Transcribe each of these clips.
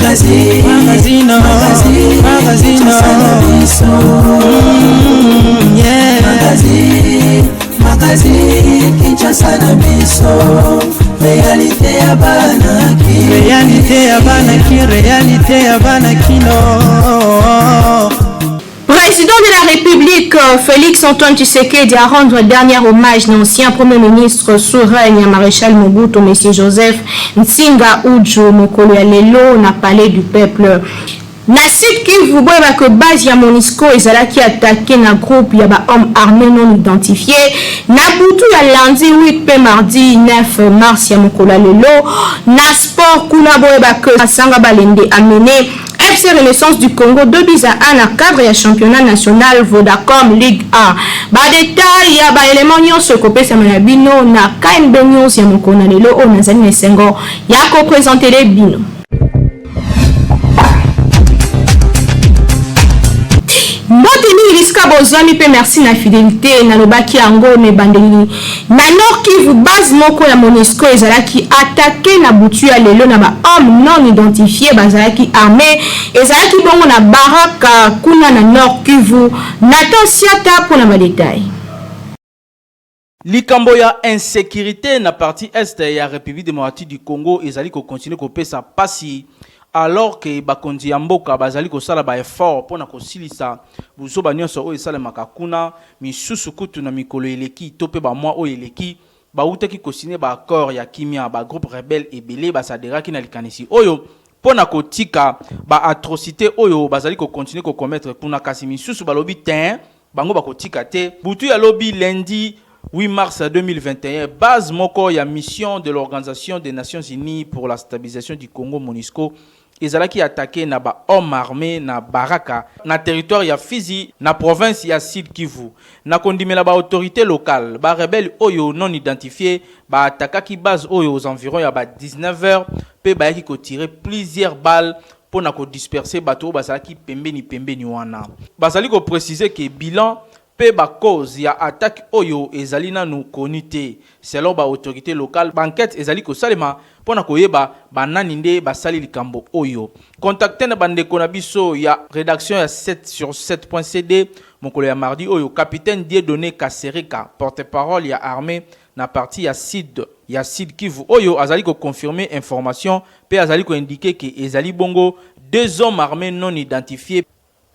Magazine, Magazine, magazine, magazine, Kinshasa na biso. Yeah. Magazine, magazine, Kinshasa na biso. Réalité ya bana Kin. Réalité ya bana Kin, réalité ya bana Kino. Président de la République Félix Antoine Tshisekedi a rendu dernier hommage à l'ancien Premier ministre sous règne Maréchal Mobutu, M. Joseph Nsinga Udju mokolo ya lelo na Palais du Peuple. Na Sud Kivu, boyeba que base ya MONUSCO ezalaki attaqué na groupe ya ba hommes armés non identifiés na butu ya lundi 8 pe mardi 9 mars ya mokolo ya lelo. Na sport kuna, boyeba que Asanga Balende amené FC Renaissance du Congo 2 buts à 1 na cadre ya championnat national Vodacom Ligue 1. Ba détail ya ba élément nyonso ekopesama na bino na KNB News ya mokolo na lelo oyo nazali na esengo ya koprésenter bino. Mbote mingi bisika bozwami mpe merci na fidélité. Nalobaki yango na ebandeli, na Nord Kivu, base moko ya MONUSCO ezalaki attaqué na butu ya lelo na bahomme non identifié bazalaki armé. Ezalaki bongo na Baraka kuna na Nord Kivu. Nathan Siata mpona badétail. Likambo ya insécurité na partie est ya République démocratique du Congo ezali kocontinuer kopesa pasi, alors que bakonzi ya mboka bazali kosala baeffort mpona kosilisa buzoba nyonso oyo esalemaka kuna. Misusu kutu na mikolo eleki to mpe bamwa oyo eleki, bautaki kosigner baaccord ya kimia. Bagroupe rebelle ebele baadhéraki na likanisi oyo mpo na kotika baatrocité oyo bazali kocontinuer kocommettre kuna, kasi misusu balobi te, bango bakotika te. Butu ya lobi lundi 8 mars 2021, base moko ya mission de l'Organisation des Nations Unies pour la stabilisation du Congo, MONUSCO, ezalaki attaqué na bahomme armé na Baraka, na territoire ya Fizi, na province ya Sud Kivu. Na kondimela baautorité locale, barebelle oyo non identifié baattaquaki base oyo aux environs ya ba 19 heures mpe bayaki kotirer plusieurs balles mpo na kodisperser bato oyo bazalaki pembeni pembeni wana. Bazali kopréciser ke bilan mpe bacause ya attaque oyo ezali nanu koni te. Selon baautorité locale, baenquête ezali kosalema mpo na koyeba banani nde basali likambo oyo. Contacté na bandeko na biso ya rédaction ya 7 sur 7.cd mokolo ya mardi oyo, capitaine Dieudonné Kasereka, porte-parole ya armée na partie ya sud ya Sud Kivu oyo, azali koconfirmer information mpe azali koindiquer ke ezali bongo deux hommes armés non identifiés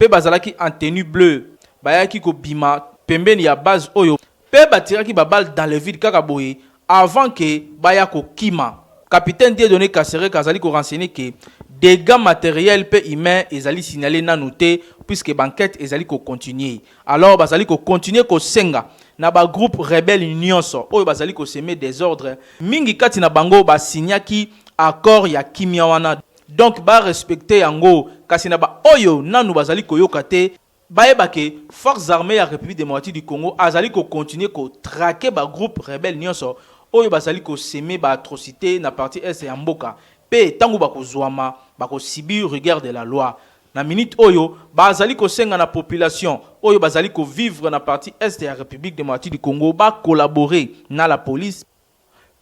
mpe bazalaki en tenue bleue bayaki kobima pembeni ya base oyo mpe batiraki baballe dans le vide kaka boye avant ke baya kokima. Capitaine Dieudonné Kasereka azali korenseigner ke dégâts matériels mpe humains ezali signalé nanu te, puisque baenquête ezali kocontinuer. Alors bazali kocontinuer kosenga na bagroupe rebelle nyonso oyo bazali kosemer désordre, mingi kati na bango basignaki accord ya kimia wana, donc barespecter yango. Kasi na baoyo nanu bazali koyoka te, bayeba ke forces armées ya République démocratique du Congo azali kocontinuer kotraquer bagroupe rebelle nyonso oyo bazali kosemer baatrocité na partie est ya mboka, mpe ntango bakozwama, bakosubir rigueur de la loi. Na minute oyo, bazali kosenga na population oyo bazali kovivre na partie est ya République démocratique du Congo bacollaborer na la police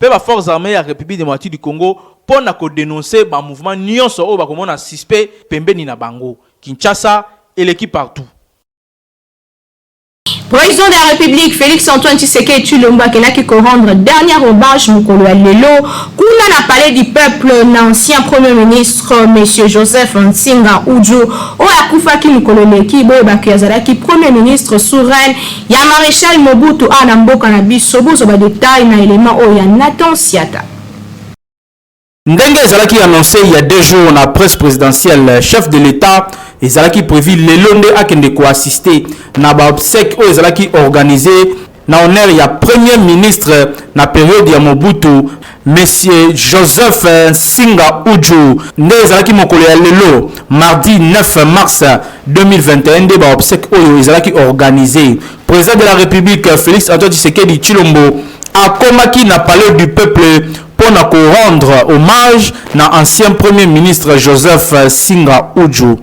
mpe baforces armées ya République démocratique du Congo mpo na kodénoncer bamouvement nyonso oyo bakomona suspect pembeni na bango. Kinshasa eleki partout. Président de la République Félix Antoine Tshisekedi Tshilombo akendaki korendre dernier hommage mokolo ya lelo kuna na Palais du Peuple na ancien Premier ministre Monsieur Joseph Nsinga Udju oyo akufaki mokolo eleki. Boyebaki azalaki Premier ministre sous règne ya Maréchal Mobutu awa na mboka na biso. Bozwa badétail na élément oyo ya Nathan Siata. Ndenge ezalaki annoncé il y a 2 jours na presse présidentielle, chef de l'État ezalaki prévu lelo nde akende koassister na baobsèque oyo ezalaki organisé na honneur ya Premier ministre na période ya Mobutu, Monsieur Joseph Nsinga Udju. Nde ezalaki mokolo ya lelo mardi 9 mars 2021 nde baobsèque oyo ezalaki organisé. Président de la République Félix Antoine Tshisekedi Tshilombo akomaki na Palais du Peuple mpo na korendre hommage na ancien Premier ministre Joseph Singa Udju.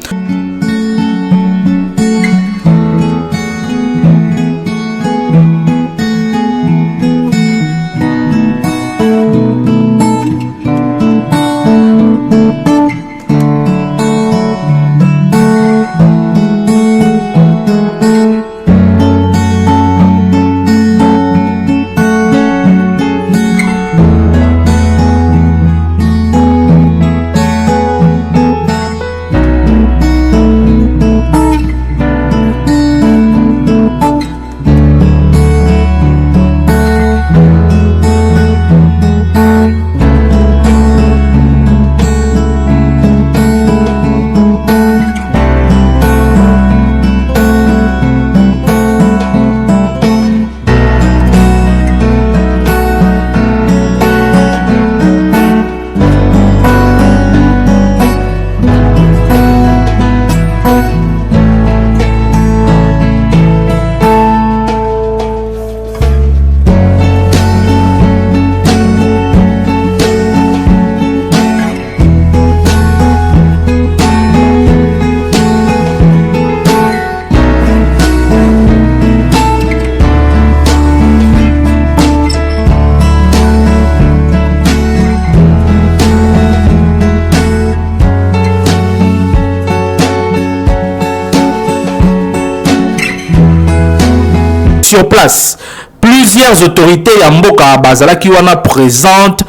Sur place, plusieurs autorités ya mboka bazalaki wana presente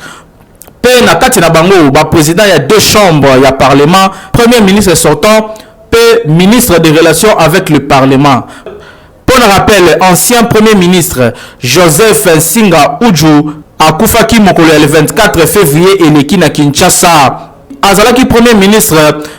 mpe na kati na bango ba president ya deux chambres ya parlement, premier ministre sortant mpe ministre des relations avec le parlement. Mpo na rappel, ancien premier ministre Joseph Nsinga Udju akufaki mokolo ya le 24 fevrier eleki na Kinshasa. Azalaki premier ministre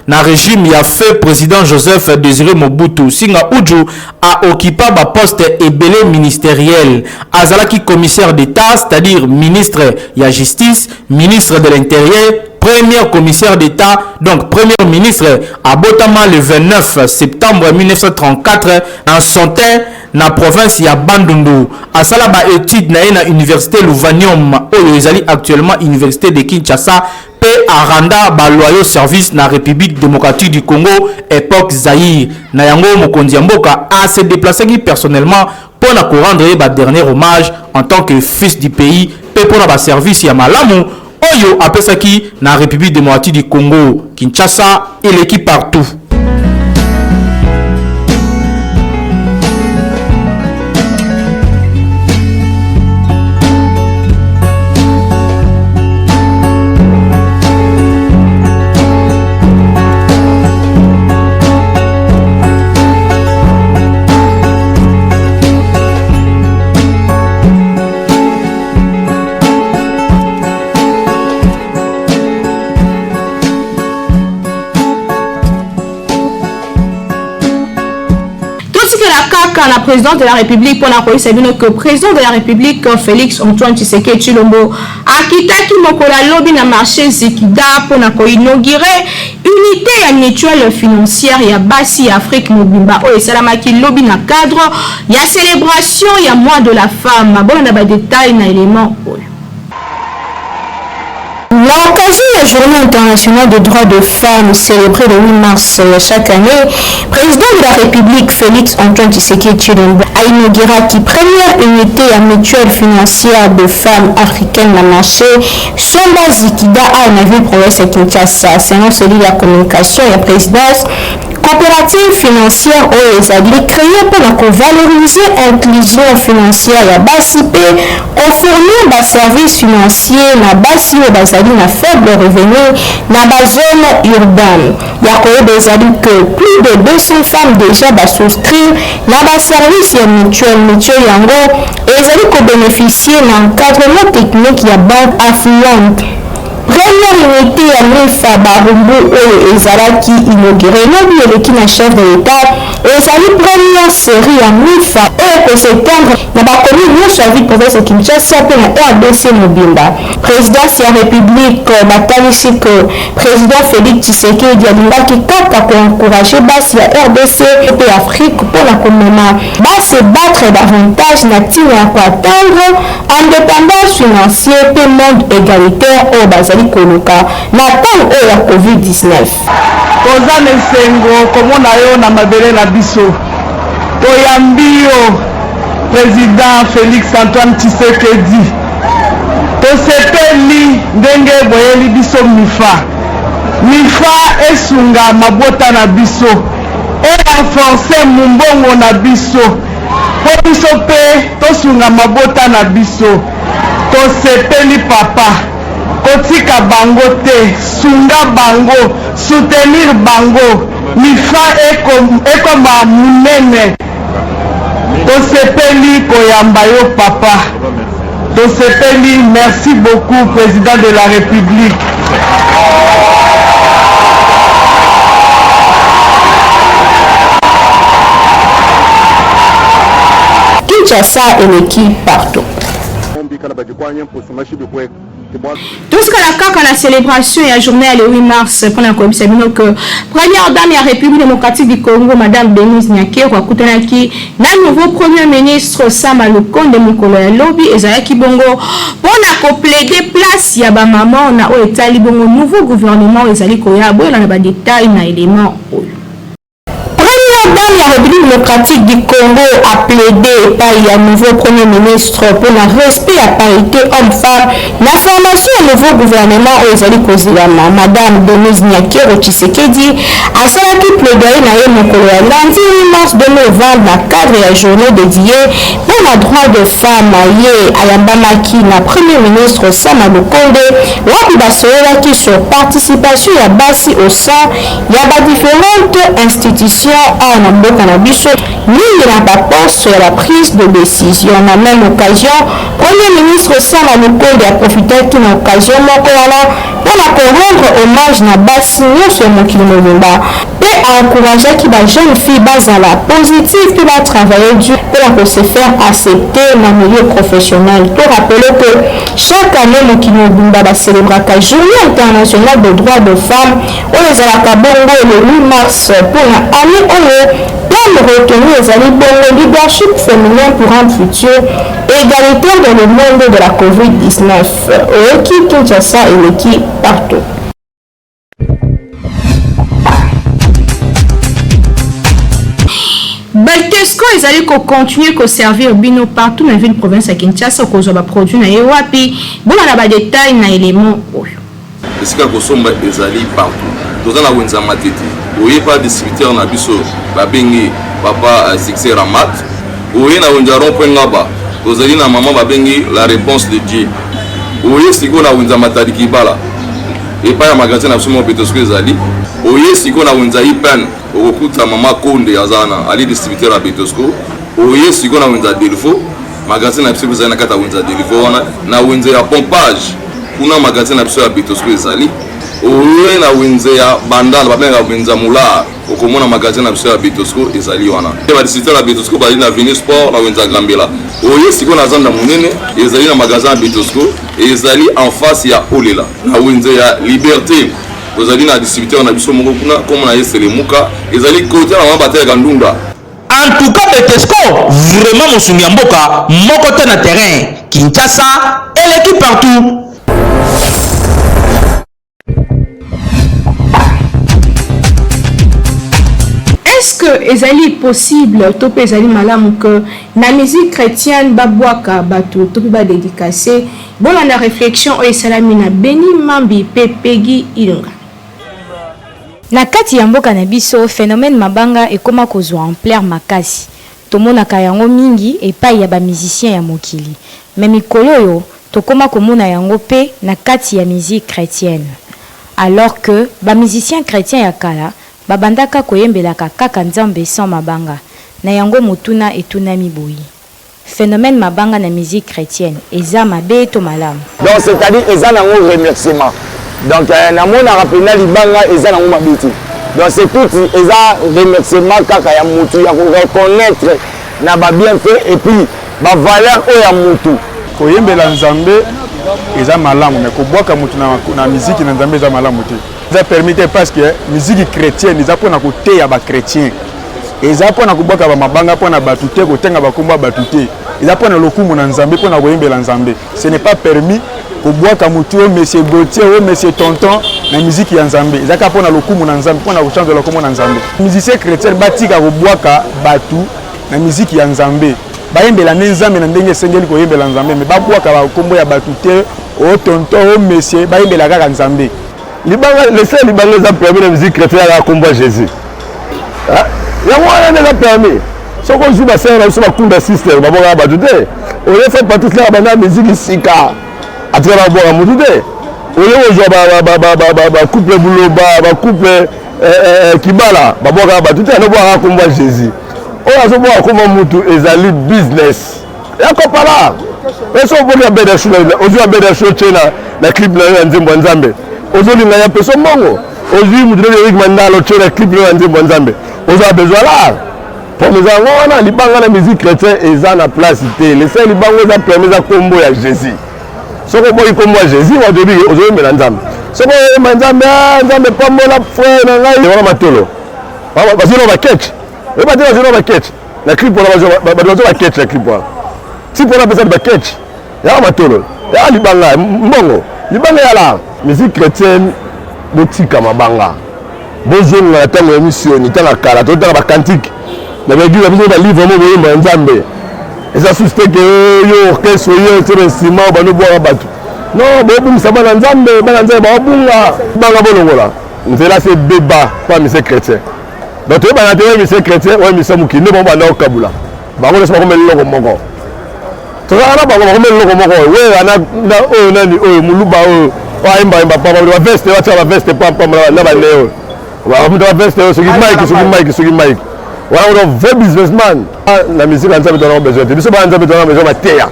na regime ya feu president Joseph Desire Mobutu. Nsinga Udju a occupa ba postes ebele ministeriels. Azalaki commissaire d'Etat, c'est-à-dire ministre ya justice, ministre de l'intérieur, premier commissaire d'Etat, donc premier ministre. Abotama le 29 septembre 1934 na Santin na province ya Bandundu. Asala ba études na ye na université Lovanium oyo ezali actuellement université de Kinshasa mpe aranda ba loyaux service na République démocratique du Congo époque Zaïre. Na yango mokonzi ya mboka a se déplaçaki personnellement mpo na korendre ye ba dernier hommage en tant que fils du pays mpe mpo na ba service ya malamu oyo apesaki na République démocratique du Congo. Kinshasa eleki partout. Totikela kaka na président de la République mpona koyebisa bino que président de la République Félix Antoine Tshisekedi Tshilombo akitaki mokolo ya lobi na marché Zikida mpona koinaugure unité ya mutuelle financière ya basi ya Afrique mobimba oyo esalamaki lobi na cadre ya célébration ya mois de la femme. Bolanda ba détail na élément oyo. L'occasion de la Journée internationale des droits des femmes célébrée le 8 mars chaque année, président de la République Félix Antoine Tshisekedi Tshilombo a inauguré la première unité à mutuelle financière de femmes africaines na marché Somba Zikida à la ville province ya Kinshasa. Selon celui de la communication et la présidence, coopérative financière oyo ezali créée mpona kovaloriser inclusion financière ya basi mpe kofournir baservice financier na basi oyo bazali na faible revenu na bazone urbaine. Ya koyeba ezali que plus de 200 femmes déjà basouscrire na baservice ya mutuelle. Mutuelle yango ezali kobénéficie na encadrement technique ya banque affluente. Première unité ya Mifa Barumbu oyo ezalaki inauguré lobi eleki na chef de l'État ezali première série ya Mifa oyo kos'étendre na bacommune nyonso ya ville province ya Kinshasa mpe na RDC mobimba. Présidence ya République batalisi que président Félix Tshisekedi alingaki kaka koencourager basi ya RDC mpe Afrique mpona komema base battre davantage na ntina ya koatteindre indépendance financière mpe monde égalitaire oyo bazali koluka na ntango oyo ya COVID-19. Toza na esengo komona yo na mabele na biso. Toyambi yo, président Félix Antoine Tshisekedi. Tosepeli ndenge boyeli biso Mifa. Mifa esunga mabota na biso, erenforce mombongo na biso mpo biso mpe tosunga mabota na biso. Tosepeli papa, kotika bango te, sunga bango, soutenir bango. Mifa ekoma monene. Tosepeli koyamba yo papa, tosepeli. Merci beaucoup, président de la République. Kinshasa eleki partout. Totikala kaka na célébration ya journée ya le 8 mars mpona koyebisa bino que première dame ya République démocratique du Congo, madame Denise Nyakeru, akutanaki na nouveau premier ministre Sama Lukonde mokolo ya lobi. Ezalaki bongo mpona koplaider place ya bamama na oyo etali bongo nouveau gouvernement oyo ezali koya. Boyela na badetail na élément oyo. Première dame Ya République démocratique du Congo a plaidé epai ya nouveau Premier ministre mpona respect ya parité homme-femme na formation ya nouveau gouvernement oyo ezali kozelama. Madame Denise Nyakeru Tshisekedi asalaki plaidoyer na ye mokolo ya lundi 8 mars 2020 na cadre ya journée dédiée mpona droit de femme. Ye ayambamaki na Premier ministre Sama Lukonde, wapi basololaki sur participation ya basi au sein ya badifférentes institutions awa na mboka na biso, mingi na baposte ya baprise de décision. Na même occasion, Premier ministre Sama Lukonde aprofitaki na occasion moko wana mpona korendre hommage na basi nyonso ya mokili mobimba mpe aencourageaki bajeune fille bazala positive mpe batravailler dur mpona kose faire accepter na milieu professionnel. To rappeler que chaque année, mokili mobimba bacélébraka Journée internationale de droits de femme oyo ezalaka bongo le 8 mars. Mpona année oyo, thème retenu ezali bongo "Leadership féminin pour un futur égalitaire dans le monde de la Covid-19". Oyoki Kinshasa eleki partout. Baltesco ezali kocontinue koservir bino partout na ville province ya Kinshasa. Okozwa baproduit na ye wapi? Bolanda badetail na élément oyo. Esika kosomba ezali partout. Toza na wenze ya Matete, oye pa distributeur na biso babengi papa Succès Ramat. Oye na wenze ya rond point Ngaba, tozali na mama babengi La Réponse de Dieu. Oye sikoyo na wenze ya Matadi Kibala, epai ya magasin na biso moko Betosco ezali. Oye sikoyo na wenze ya Ipen, okokuta mama Konde, aza wana, ali distributeur ya Betosco. Oye sikoyo na wenze ya Delvaux, magasin na biso ezali na kati ya wenze ya Delvaux wana. Na wenze ya Pompage kuna, magasin na biso ya Betosco ezali. Oye na wenze ya Bandala, babengaka wenze ya Molar, okomona magasin na biso ya Betosco ezali wana. Badistributeur ya Betosco bazali na Avenue Sport, na wenze ya Gambela. Oye sikoyo na zanda monene, ezali na magasin ya Betosco, ezali en face ya Olela. Na wenze ya Liberté, tozali na distributeur na biso moko kuna, kombo na ye Selemuka, ezali kote na mama batelaka ndunda. En tout cas, Betesco vraiment mosungi ya mboka moko te na terrain. Kinshasa eleki partout. Est-ce que ezali possible to mpe ezali malamu que na musique chrétienne babwaka bato to mpe badédicace? Bolanda réflexion oyo esalami na Beni Mambi mpe Pegi Ilunga. Na kati ya mboka na biso, phénomène mabanga ekóma kozwa ampleur makasi. Tomonaka yango mingi epai ya bamusicien ya mokili, mais mikolo oyo tokóma komona yango mpe na kati ya musique chrétienne, alors que bamusicien chrétien ya kala babandaka koyembelaka kaka Nzambe sans mabanga. Na yango, motuna etunami boye: phénomène mabanga na musique chrétienne eza mabe to malamu? Donc c'est-à-dire eza nango remerciement. Donc namonaka mpenza libanga eza nango mabe te. Donc c'est tout, eza remerciement kaka ya mutu ya koreconnaître na babienfait et puis bavaleur oyo ya mutu. Koyembela Nzambe eza malamu, mais kobwaka motu na miziki na Nzambe eza malamu te, eza permis te, parce que musique chrétienne eza mpona koteya bachrétien, eza mpona kobwaka bamabanga mpona bato te, kotenga bakombo ya bato te. Eza mpona lokumu na Nzambe, mpona koyembela Nzambe. Ce n'est pas permis kobwaka motu oyo monsieur Gautier, oyo monsieur tonton, na miziki ya Nzambe. Eza kaka mpona lokumu na Nzambe, mpona kochange lokumu na Nzambe. Musicien chrétien batika kobwaka bato na miziki ya Nzambe, bayembela nde Nzambe na ndenge esengeli koyembela Nzambe, mais babwaka bakombo ya bato te, o tonton, o monsieur, bayembela kaka Nzambe. Libanga, le seul libanga eza permis na musique chrétienne kaka kombo ya Jésus. Yango wana nde eza permis. Soki ozwi basere na biso bakunda sister, babwakaka bato te. Oye fe Patrice naka banda musique sika, atikala babwaka motu te. Oye kozwa bacouple Buloba, bacouple Kibala, babwakaka bato te, anobwakaka kombo ya Jésus. Oyo azobwaka kombo mutu ezali business ya kopala. Eso oboki ya beda shu, ozwi ya beda shu, otie na clip na yo ya nzembo ya Nzambe, ozolinga ya peso mbongo. Ozwi mutu neti Erik Mandala, otie na clip na yo ya nzembo ya Nzambe, ozwa besoin lar problème. Eza yango wana, libanga na musique chrétien eza na place te. Le seul libanga eza permis eza kombo ya Jésus. Soki oboyi kombo ya Jésus, wato oyebi ozoyembela Nzambe. Soki oyemba Nzambe, Nzambe pambola frère na ngai wana, matolo bazwi na baketch, oyeba te, bazwi na baketch na clip wana, bato bazwa baketch na clip wana. Ti mpona apesani baketch yaka matolo yaka libanga mbongo, libanga yala musique chrétienne. Botika mabanga. Bozonga na ntango ya misioni, ntango ya kala, totanga ba cantique na ba eglise na biso, ba livre moko boyemba ya Nzambe. Eza susu te ke oh, yo orchestre yo otie ba instrument obandi obwaka bato. Non, bobungisa bana Nzambe, bana Nzambe baobunga. Banga bolongola nzela se beba pa mise chrétien. Donc toyebana te oyo mise chrétien, oyo mise mokili, nde bango banda kokabula. Bango nyonso bakomeli eloko moko. Tozalaka na bango bakomeli eloko moko oyo wera na oyo nani oyo muluba oyo ayembayemba pamba ba veste batia ba veste pampamba na bane oyo bamuta ba veste oyo soki mike soki mike soki mike wana kono vrai businessman ah, na musique ya nzambe tozalaka besoin te biso bana nzambe tozalaka besoin mateya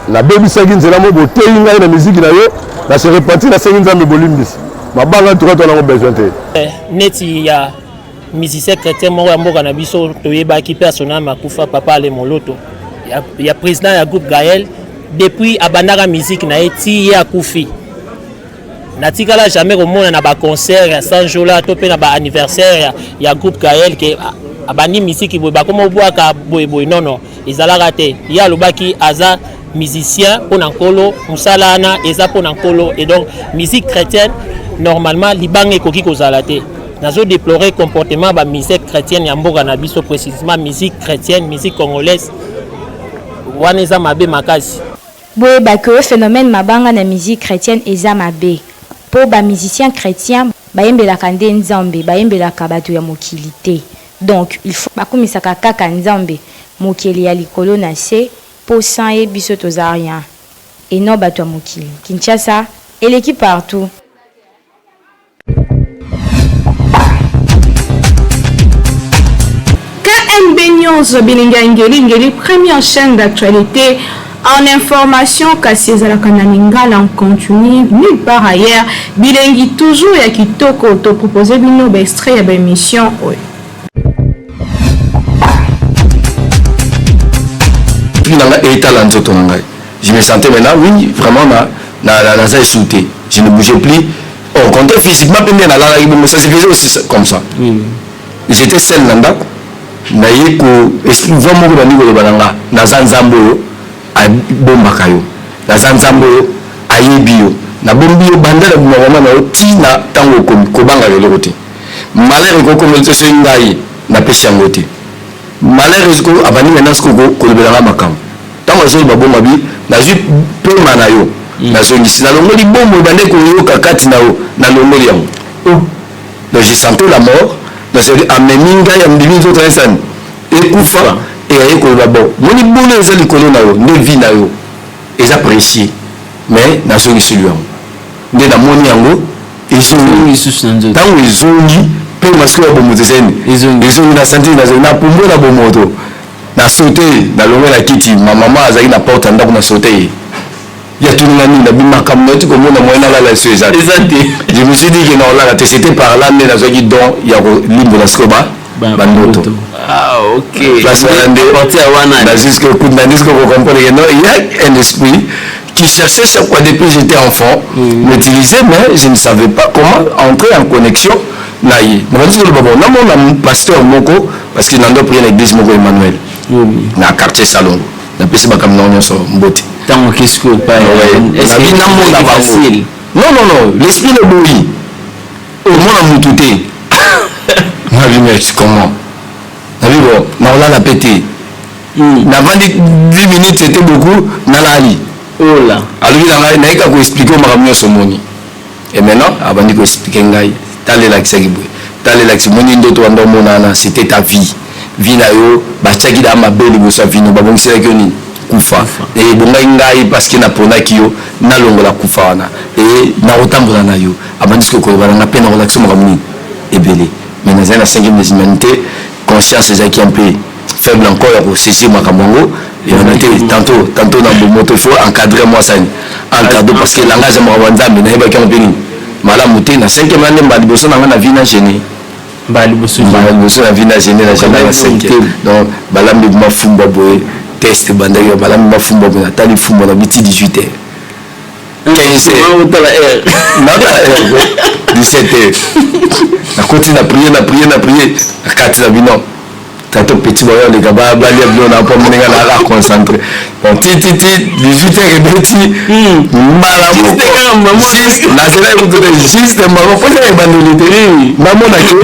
nabebisaki nzela moko boteyi ngai na miziki na yo na se repentir nasengi nzambe bolimbisi mabanga ntuka tozalaka besoin te eh, neti ya musicien chrétien moko ya mboka na biso toyebaki mpe asonama akufa papa ale moloto ya, ya président ya groupe gael depuis abandaka musique na ye ti ye akufi natikala jamais komona na baconcert ya sanjola to mpe na baanniversaire ya, ya groupe gael ke abandi misiki boye bakoma obwaka boyeboye nono ezalaka te ye alobaki aza musicien mpo na nkolo mosala wana eza mpo na nkolo et donc musique chrétienne normalement libanga ekoki kozala te nazo déplorer comportement ba musique chrétienne ya mboka na biso précisément musique chrétienne musique congolaise wana eza mabe makasi Boyeba que phenomène mabanga na musique chretienne eza mabe po ba musiciens chretiens bayembelaka nde Nzambe bayembelaka batu ya mokili te donc il faut bakumisaka kaka Nzambe mokeli ya likolo na se po sans ye biso toza rien et non batu ya mokili Kinshasa eleki partout. KNB News bilingi ya ngeli ngeli première chaîne d'actualité en information kasi ezalaka na lingala en continu nulle part ailleurs bilengi toujours ya kitoko to proposer bino ba extrait ya ba émission oyo. Esprit na ngai etala nzoto na ngai je me sentais maintenant oui vraiment na na naza esu te je ne bougeais plus au contraire physiquement mpe nde nalalaki bongo ça se faisait aussi comme ça mm. j'étais seul na ndako naye ko esprit voix moko ebandi koloba na nga naza nzambe oyo abombaka yo naza nzambe oyo ayebi yo nabombi yo banda na bima mama na yo ti na ntango okomi kobangaka eloko te malheur ekokomeli te soki ngai napesi yango te malheur abandi maintenant sikoyo kolobela nga makambo Tango azoloba bongo abi, nazwi pema na yo, nazongisi, nalongoli bomoi ebandaki koyoka kati na yo, nalongoli yango. Oh! Donc je sentais la mort, donc c'est à dire amemi ngai, amemi nzoto na ye esani ekufa, et aye koloba bon, omoni boni eza likolo na yo, nde vie na yo eza precieux, mais nazongiseli yo yango. Nde namoni yango ezongi, tango ezongi pema sikoyo ya bomoto ezali nini? Ezongi, na sentir nazali napumbwe na bomoto. Na saute na longwe na kiti ma maman azalaki na porte ya ndaku na saute ye ye atuni nga nini nabi makambo nauti komona moyen nalala lisusu eza te Eza te. je me suis dit que nakolala te c'etait par là nde nazwaki don ya kolimbola sikoyo ba ba ndoto Ah, ok. place wana nde À partir ya wana nazwi sikoyo kutu nandi sikoyo ko comprendre que non il y a un esprit qui cherchait chaque fois depuis j'étais enfant m'utiliser mais je ne savais pas comment entrer en connexion na ye nabandi koloba bon namona pasteur moko parce que nando prier na église moko Emmanuel na quartier Salongo napesi bakambi nango nyonso mbote ntango qu'est-ce que pa nabi namona bango non non non l'esprit le boyi omona mutu te nabi mais comment nabi bon nakolala pe te navandi 10 minutes c'était beaucoup nalali alobi na ngai nayeka koexplike makambo nyonso omoni Et maintenant abandi ko expliquer ngai tala elakisaki boye tala elakisi omoni ndoto banda omona wana c'etait ta vie vie na yo batiaki da mabe liboso ya vino babongiselaki yo nini kufa et ebongaki ngai parce que naponaki yo nalongola kufa wana et nakotambola na yo abandi sikoyo koloba na ngai mpe nakolakisa makambo nini ebele mais nazali na cinquième des humanités conscience ezalaki un peu faible encore ya ko saisir makambo yango eyana te tantôt tantôt na bomoto il faut encadrer moi sani encadrer parce que langage ya makambo ya nzambe nayebaki yango mpe nini malamu te na cinquième année mbala liboso na ngai na vie na gene mbala liboso mbala liboso na vie na gene na gene na cinquième donc balambi mafumbwa boye test ebandaki balambi mafumbwa boye natali fumbwa na biti 18 heures 15 heures otala heure natala heure 17 heures nakoti na prier na prier na prier nakati na bino. Tato petit bayo aleka balia bino na mpo amoni nga naza concentré. Bon ti ti ti 18 heures ebeti mbala moko juste nazelaki kutu te juste mbala moko mpo ebandeli te namonaki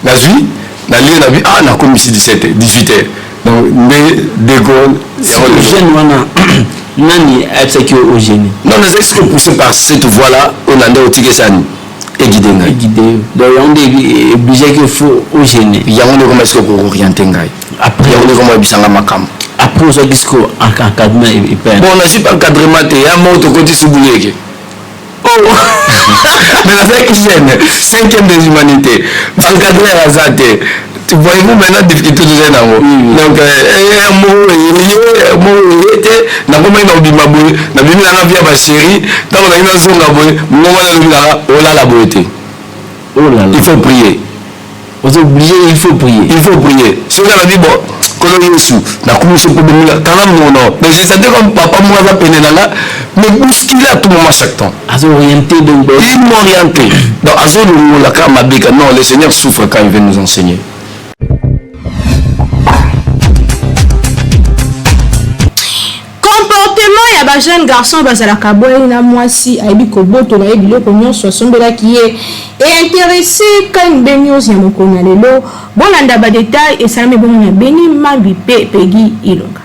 nazwi nalie na bi ah nakomisi 17 18 heures donc nde deko jeune wana nani ayebisaki yo ogene? Non, nazali siko poussé par cette voie là oyo na nde otiki esani eguide ngai. Eguide yo, donc yango nde obligeaki yo faut ogene. Yango nde ekoma siko kooriente ngai, yango nde ekoma oyebisa ngai makambo. Après ozwaki siko encadrement epai? Bon, nazwi mpe encadrement te, ya moko tokoti subuleke. Oh, mais nazalaki jeune, cinquième des humanités, encadreur aza te. Voyez-vous maintenant difficulté tozali nango. Donc moko eye, moko eye te, nakomaki na kobima boye, nabimi nanga via bachéri, ntango nangi nazonga boye, mongo nalobi nanga olala boye te, il faut prier. Oza obligé, il faut prier. Il faut prier. Soki alobi bon, kolo Yesu, nakumisi mpo bominga kanga mono. Mais je sentais comme papa moko aza pene na nga, me bousculer à tout moment, chaque temps. Azo orienté donc. Il m'orienté. Donc azo longola kaka mabeka. Non, le Seigneur souffre quand il veut nous enseigner. Comportement ya ba jeune garçon bazalaka boye na mwasi ayebi kobotola ye biloko nyonso asombelaki ye e interesse KNB News ya mokolo na lelo. Bolanda ba detail esalami bongo na Beni Mambi pe Peggy Ilonga.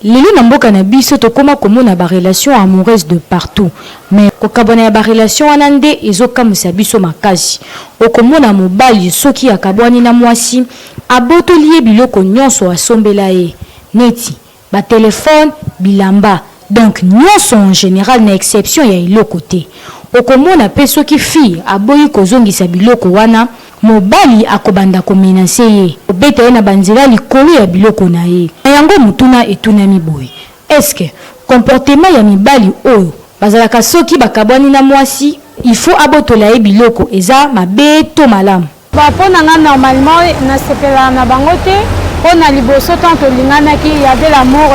Lelo na mboka na biso tokoma komona ba relations amoureuses de partout mais kokabwana ya ba relations wana nde ezo kamwisa biso makasi. Okomona mobali soki akabwani na mwasi abotoli ye biloko nionso asombela ye neti ba telephone, bilamba donc nionso en general na exception ya eloko te. Okomona pe soki fille aboyi kozongisa biloko wana mobali akobanda ko menacer ye, kobeta ye na ba nzela likolo ya biloko na ye. Na yango motuna etunami boye, est-ce que comportement ya mibali oyo bazalaka soki bakabwani na mwasi il faut abotola ye biloko eza mabe to malamu? Bon pona nga normalement na sepelaka na bango te po na liboso tant tolinganaki il y avait l'amour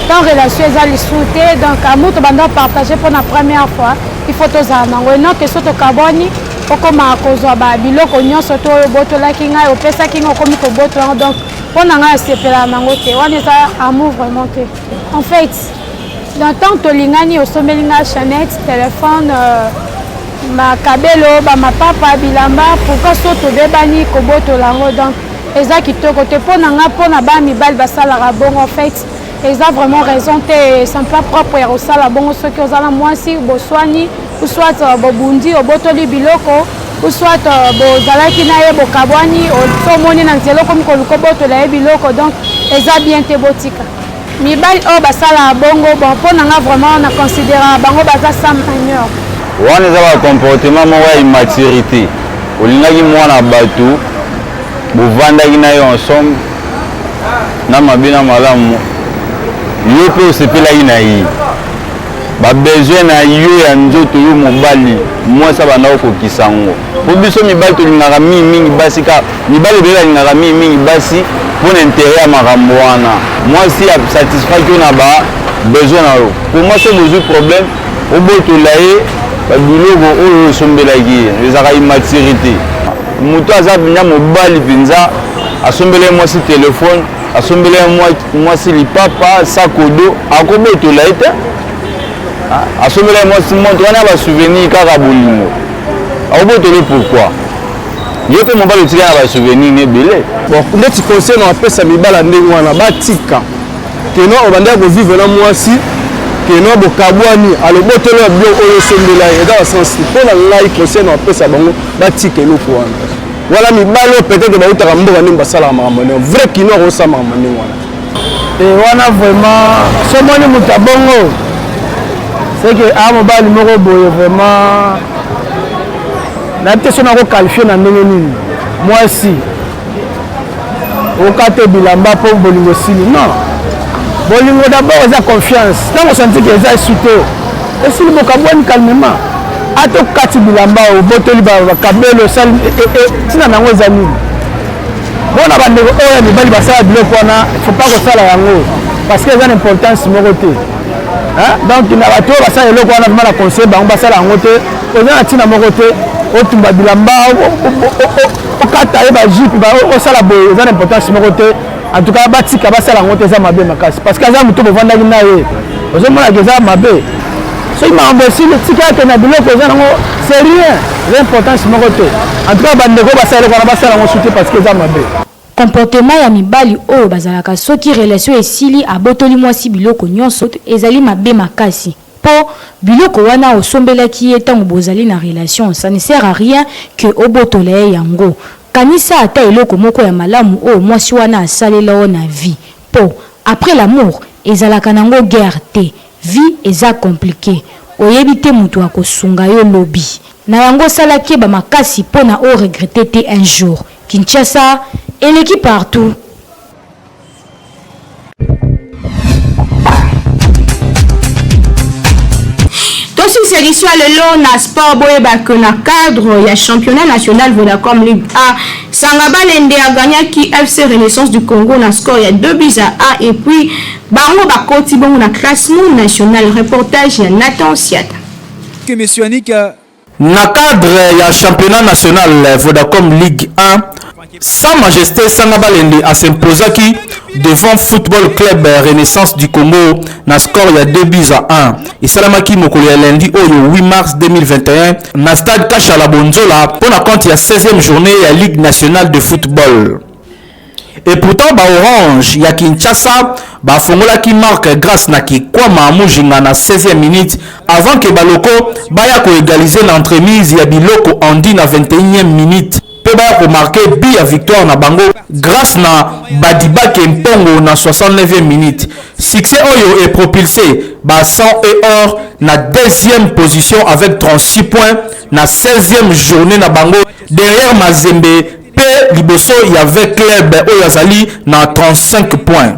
tant relation eza lisusu te donc amour tobanda partager pona première fois il faut tozala nango et non que so tokabwani okoma kozwa ba biloko nyonso to oyo obotolaki ngai opesaki ngai okomi kobotola yango donc mpo na ngai nasepelaka nango te wana eza amour vraiment te. En fait dans temps tolingani osombeli ngai chaînette téléphone makabelo bamapapa bilamba pourquoi so tobebani kobotola yango donc eza kitoko te mpo na ngai mpo na bana mibali basalaka bongo en fait eza vraiment raison te, c'est pas propre ya kosala bongo. Soki oza na mwasi boswani ou soit bobundi obotoli biloko ou soit bozalaki na ye bokabwani so omoni na nzela okomi koluka obotola ye biloko donc eza bien te. Botika mibali oyo basalaka bongo. Bon, mpo na nga vraiment na considéraka bango baza sans manieur. Wana eza bacomportement moko ya immaturité. Olingaki mwana bato, bovandaki na ye ensemble na mabe na malamu, yo mpe osepelaki na ye, babesoin na yo ya nzoto, yo mobali, mwasi abanda kokokisa yango. Mpo biso mibali tolingaka mingimingi basi ka mibali ebele balingaka mingimingi basi mpo na intérêt ya makambo wana. Mwasi asatisfaki yo na ba besoin na yo. Po mwasi bozwi problème, obotola ye babiloko oyo osombelaki ye, ezalaka immaturité. Moto aza mpenza mobali mpenza, asombela ye mwasi telefone, asombela ye mwasi lipapa, sakodo, akobotola ye te. Asombela ye mwasi montre wana ya basouvenir kaka bolingo, akobotola ye pourquoi? Yo mpe mobali otika na basouvenir na ebele. Bon, ndeti conseil na bapesa mibala ndenge wana, batika keno obandaki kovivre na mwasi, keno bokabwani, alobotolo ya biloko oyo osombela ye, eza na sens. Mpo na ngai, conseil na bapesa bango, batika eloko wana. Wana mibali oyo peut-être bautaka mboka ndenge basalaka makambo ndenge vrai kino akosala makambo ndenge wana. E wana vraiment so omoni moto ya bongo seke a mobali moko boye vraiment nayebi te so nakoqualifie na ndenge nini. Mwasi okate bilamba mpo bolingo esili? Non, bolingo d'abord eza confiance. Ntango osanti ke eza esu te, esili, bokabwani calmement. Ata okati bilamba, obotoli bakabelo, osali ntina nango eza nini? Mpona bandeko oyo ya mibali basala biloko wana, faut pas kosala yango parce que eza na importance moko te. Donc na bato oyo basala eloko wana, vraiment na conseil bango basala yango te, eza na ntina moko te. Otumba bilamba, okata ye bajupe, osala boye, eza na importance moko te. En tout cas batika basala yango te, eza mabe makasi, parce que aza moto bovandaki na ye, ozomonaka eza mabe. Soki makambo esili, tika ake na biloko eza nango, c'est rien, eza importance moko te. En tout cas bandeko basala eloko wana, basala yango su te, parce que eza mabe. Comportement ya mibali oyo bazalaka soki relation esili abotoli mwasi biloko nyonso ezali mabe makasi po biloko wana osombelaki ye tango bozali na relation ça ne sert à rien que obotola ye yango. Kanisa ata eloko moko ya malamu oyo mwasi wana asalela yo na vie po après l'amour ezalaka nango guerre te vie eza complique oyebi te mutu akosunga yo lobi na yango sala keba makasi pona o regretter te un jour. Kinshasa eleki partout. Tosilisa édition ya lelo na sport. Boyeba que na cadre ya championnat national Vodacom Ligue A, Sanga Balende agagnaki FC Renaissance du Congo na score ya 2 buts à 1 et puis bango bakoti bongo na classement national. Reportage ya Nathan Siata. Que monsieur Yannick Na cadre ya championnat national Vodacom Ligue 1, Sa Majeste Sanga Balende a s'imposaki devant Football Club Renaissance du Congo na score ya 2 buts à 1. Esalamaki mokolo ya lundi oyo 8 mars 2021 na stade Kashala Bonzola mpo na compte ya 16e journee ya Ligue nationale de football. Et pourtant ba orange ya Kinshasa bafongolaki marque grace na Kikwama Mujinga na 16e minute avant que ba locaux baya ko egaliser na entremise ya Biloko Andy na 21e minute mpe baya ko marquer but ya victoire na bango grace na Badibake Mpongo na 69e minute. Succès oyo e propulser ba 100 et or na deuxième position avec 36 points na 16e journée na bango derrière Mazembe mpe liboso ya V-Club oyo azali na 35 points.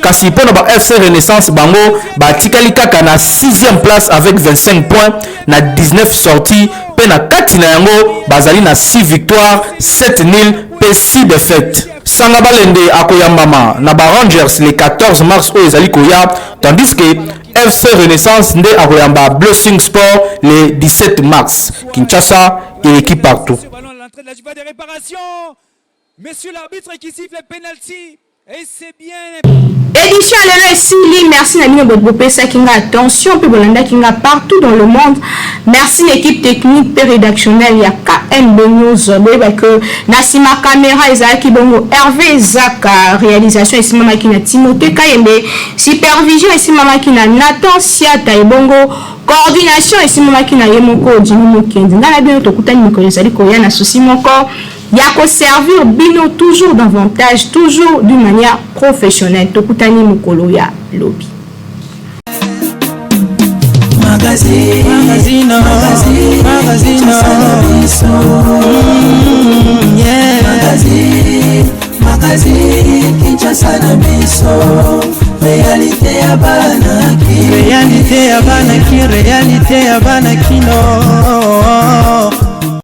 Kasi mpo na ba FC Renaissance, bango batikali kaka na 6e place avec 25 points na 19 sorties mpe na kati na yango bazali na 6 victoires, 7 nuls mpe 6 defaites. Sanga Balende akoyambama na ba Rangers le 14 mars oyo ezali koya, tandis que FC Renaissance nde akoyamba Blessing Sport le 17 mars. Kinshasa eleki partout. Monsieur l'arbitre qui siffle penalty et c'est bien. Édition ya lelo esili. Merci na bino bato bopesaki nga attention mpe bolandaki nga partout dans le monde. Merci na équipe technique mpe rédactionnelle ya KNB News. Boyeba ke na nsima caméra ezalaki bongo Hervé Zaka, réalisation esimamaki na Timothée Kayembe, supervision esimamaki na Nathan Siata, ebongo coordination esimamaki na ye moko Jimmy Mukendi. Ngai na bino tokutani mikolo ezali koya na souci moko ya koservir bino toujours davantage, toujours d'une manière professionnelle. Tokutani mokolo ya lobi. Magazine, magazine, magazine, magazine, yeah. Magazine, magazine, Kinshasa na biso, réalité ya bana ki, réalité ya bana ki, réalité ya bana kino.